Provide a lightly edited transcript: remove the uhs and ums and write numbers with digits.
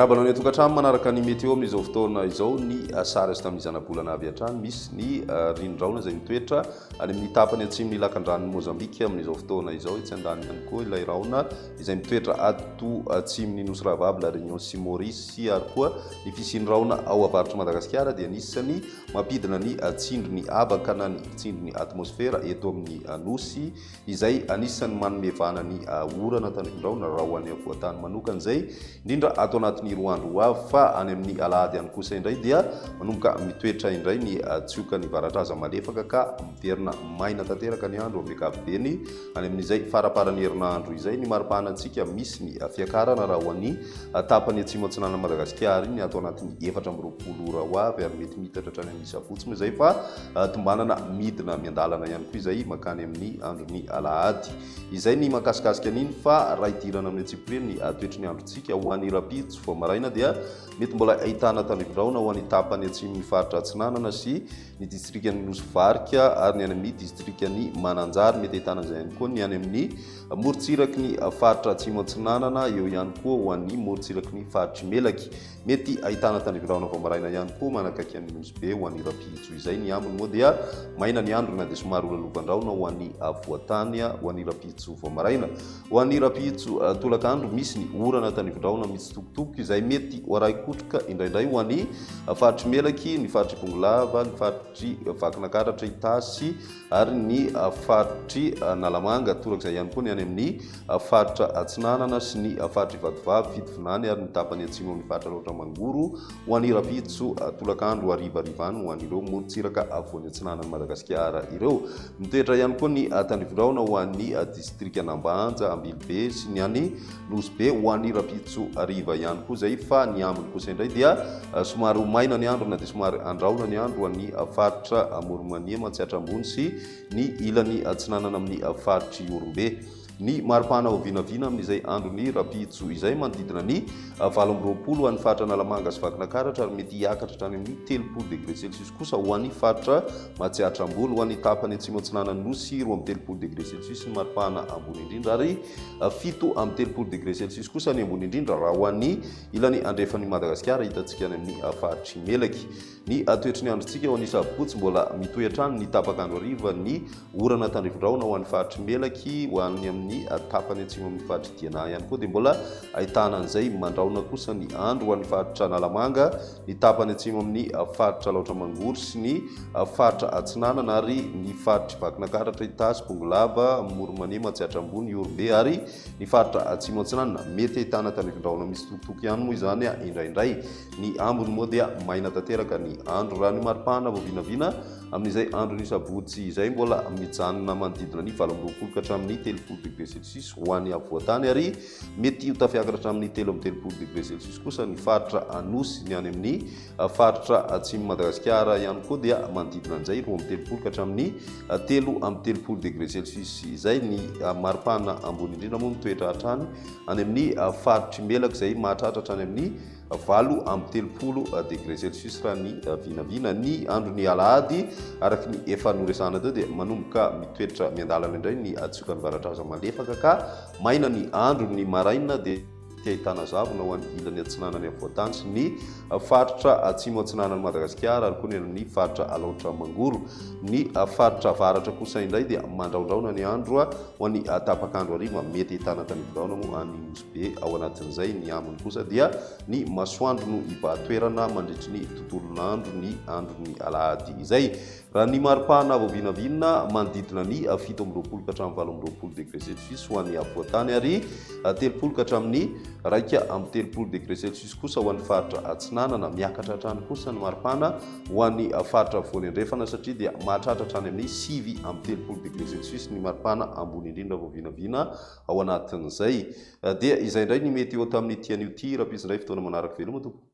Miarahaba anao any an-tokantrano manaraka ny météo amin'izao fotoana izao ny sary azo tamin'ny zanabolana avy hatrany. Misy ny rindrin-drahona izay mitoetra any amin'ny tapany atsimon'ny lakandranon'i Mozambika amin'izao fotoana izao. Etsy andaniny ihany koa ilay rahona izay mitoetra ato atsimon'ny Nosy Rahavavy, La Réunion sy Maurice ary koa ny fisian'ny rahona ao avaritr'i Madagasikara dia anisan'ny mampidina ny tsindrin'ny habaka na ny tsindrin'ny atmosfera eto amin'ny Nosy izay anisan'ny manome vahana ny orana tandrifindrahona raha ho an'ny afovoan-tany manokana izay indrindra ato anatin'ny roa andro ho avy fa any amin'ny alahady ihany kosa indray dia manomboka mitoetra indray ny tsiokan'ny varatraza malefaka ka miverina maina tanteraka ny andro amin'ny ankapobeny any amin'izay faraparan'ny herinandro izay. Ny maripana antsika misy ny fiakarana raha ho an'ny tapany atsimo atsinanan'i Madagasikara iny ato anatin'ny 24 ora ho avy ary mety miitatra hatrany amin'ny sabotsy moa izay fa tombanana midina miandalana ihany koa izay mankany amin'ny andron'ny alahady. Izay ny mahakasikasika an'iny fa raha hidirana amin'ny antsipiriany ny toetry ny androntsika ho an'ny rahampitso vao maraina dia mety mbola ahitana tandrifindrahona ho an'ny tapany atsimon'ny faritra atsinanana sy ny distrikan'i Nosy Varika ary ny any amin'ny distrikan'i Mananjary. Mety ahitana izay ihany koa ny any amin'ny morontsiraky ny faritra Atsimo Atsinanana, eo ihany koa ho an'ny morontsiraky ny faritr'i Melaky. Mety ahitana tandrifindrahona vao maraina ihany koa manakaiky an'i Nosy Be ho an'ny rahampitso izay. Ny ambiny moa dia maina ny andro na dia somary holalovan-drahona ho an'ny afovoan-tany ho an'ny rahampitso vao maraina. Ho an'ny rahampitso tolakandro, misy ny orana tandrifindrahona mitsitokotoko izay mety ho arahi-kotroka indraindray ho an'ny faritr'i Melaky, ny faritr'i Bongolava, ny faritr'i Vakinakaratra, Itasy ary ny faritr'i Analamanga. Torak'izay ihany koa ny any amin'ny faritra Atsinanana sy ny faritr'i Vatovavy, Fitovinany ary ny tapany atsimo amin'ny faritra Alaotra Mangoro ho an'ny rahampitso tolakandro harivariva any ho an'ireo morontsiraka afovoany atsinanan'i Madagasikara ireo. Mitoetra ihany koa ny tandrifindrahona ho an'ny distrikan'Ambanja, Ambilobe sy ny any Nosy Be ho an'ny rahampitso hariva ihany koa izay fa ny ambiny kosa indray dia somary ho maina ny andro na dia somary andrahona ny andro ho an'ny faritra Amoron'i Mania, Matsiatra Ambony sy ny ilany atsinanana amin'ny faritr'i Ihorombe. Ny maripana ho vinavina amin'izay andron'ny rahampitso izay manodidina ny 28 ho an'ny faritra Analamanga sy Vakinakaratra ary mety hiakatra hatrany amin'ny 30 degré celsius kosa ho an'ny faritra Matsiatra Ambony. Ho an'ny tapany atsimo atsinanan'ny Nosy, 32 degré celsius ny maripana ambony indrindra ary 37 degré celsius kosa ny ambony indrindra raha ho an'ny ilany andrefan'i Madagasikara hitantsika any amin'ny faritr'i Melaky. Ny toetry ny androntsika ao Anisabokoa tsy mbola mitohy hatrany ny tapak'andro hariva ny orana tandrifindrahona ho an'ny faritr'i Melaky, ho an'ny amin'ny tapany atsimo amin'ny faritr'i Diana ihany koa dia mbola ahitana an'izay mandrahona kosa ny andro ho an'ny faritra Analamanga, ny tapany atsimo amin'ny faritra Alaotra Mangoro sy ny faritra Atsinanana ary ny faritr'i Vakinakaratra, Itasy, Bongolava, Moromania, Matsiatra Ambony, Ihorombe ary ny faritra Atsimo Atsinanana. Mety ahitana tandrifindrahona mitsitokotoko ihany moa izany indraindray. Ny ambiny moa dia maina tanteraka ny andro. Raha ny maripana vao vinavina amin'izay andron'ny sabotsy izay, mbola mijanona manodidina ny 28 ka hatramin'ny 30 degré celsius ho an'ny afovoan-tany ary mety ho tafiakatra hatramin'ny 33 degré celsius kosa ny faritra Anosy. Ny any amin'ny faritra atsimon'i Madagasikara ihany koa dia manodidina an'izay 32 ka hatramin'ny 33 degré celsius izay. Ny maripana ambony indrindra moa mitoetra hatrany any amin'ny faritr'i Melaky izay mahatratra hatrany amin'ny 38 degré celsius raha ny vinavina. Ny andron'ny alahady, araka ny efa noresahana teo, dia manomboka mitoetra miandalana indray ny tsiokan'ny varatraza malefaka ka maina ny andro ny maraina dia ahitana zavona ho an'ny ilany atsinanany afovoan-tany sy ny faritra atsimo atsinanan'i Madagasikara ary koa ny any amin'ny faritra Alaotra Mangoro. Ny faritra avaratra kosa indray dia mandraondraona ny andro ho an'ny tapak'andro hariva, mety ahitana tanimbon-drahona moa any Nosy Be. Ao anatin'izay ny ambiny kosa dia ny masoandro no hibahan-toerana mandritry ny tontolon'andro ny andron'ny alahady izay. Raha ny maripana vao vinavina, manodidina ny 27 ka hatramin'ny 28 degré celsius ho an'ny afovoan-tany ary 30 ka hatramin'ny 31 degré celsius kosa ho an'ny faritra atsinanana. Miakatra hatrany kosa ny maripana ho an'ny faritra afovoany andrefana satria dia mahatratra hatrany amin'ny 39 degré celsius ny maripana ambony indrindra vao vinavina ao anatin'izay. Dia izay indray ny météo tamin'ity anio ity. Rahampitso indray fotoana manaraka. Veloma tompoko.